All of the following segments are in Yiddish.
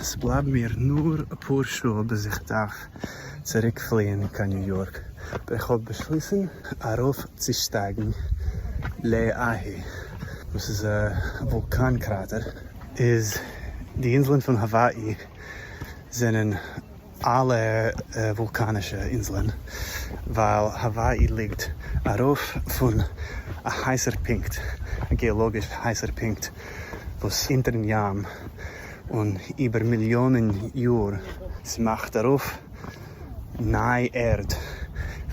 ס'בלייבן מיר נאר אפאר שעה ביז איך דארף צוריק פליען קיין ניו יארק, אבער איך האב באשליסן ארויף צו שטייגן לעאהי וואס איז א וואולקאן קראטער, איז די אינזלען פון האוואאי זענען אלע וואולקאנישע אינזלען, ווייל האוואאי ליגט ארויף פון א הייסער פונקט, א געאלאגיש הייסער פונקט וואס אונטערן ים און איבער מיליאנען יאר ס'מאכט ארויף ניי ערד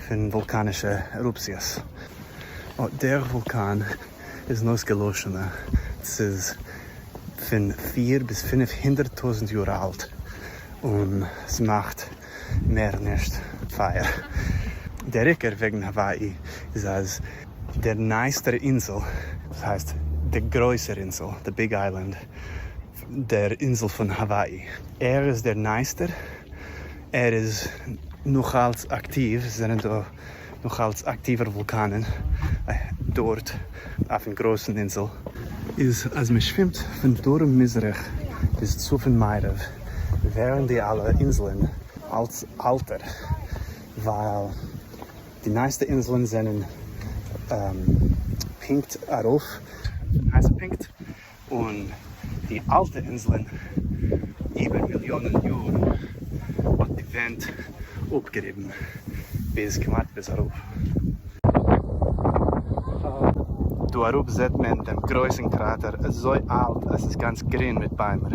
פון וואולקאנישע ערופציעס. אט דער וואולקאן איז אן אויסגעלאשענע, ס'איז פון פיר ביז 500 טויזנט יאר אלט און ס'מאכט מער נישט פייער. דער עיקר וועגן האוואאי איז אז דער נייעסטער אינזל, דאס הייסט דער גרויסער אינזל, the Big Island, דער אינזל פון האוואאי, ער איז דער נייעסטער, ער איז נאכאלץ אקטיוו, עס זענען דא נאכאלץ אקטיווער וואולקאנען דארט אויפן גרויסן אינזל. איז אז מען שווימט פון דרום מזרח ביז צפון מערב ווערן די אלע אינזלען אלץ אלטער ווייל די נייעסטע אינזלען זענען פונקט ארויף פון הייסע פונקט און די אלטע אינזלען איבער מיליאנען יארן האט די ווענט אפגעריבן ביז כמעט ביז אראפ. דא אראפ זעט מען דעם גרויסן קראטער אזוי אלט אז ס'איז גאנץ גרין מיט ביימער.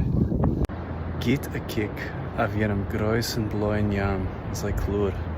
גיט א קוק אויף יענעם גרויסן בלויען ים, אזוי קלאר.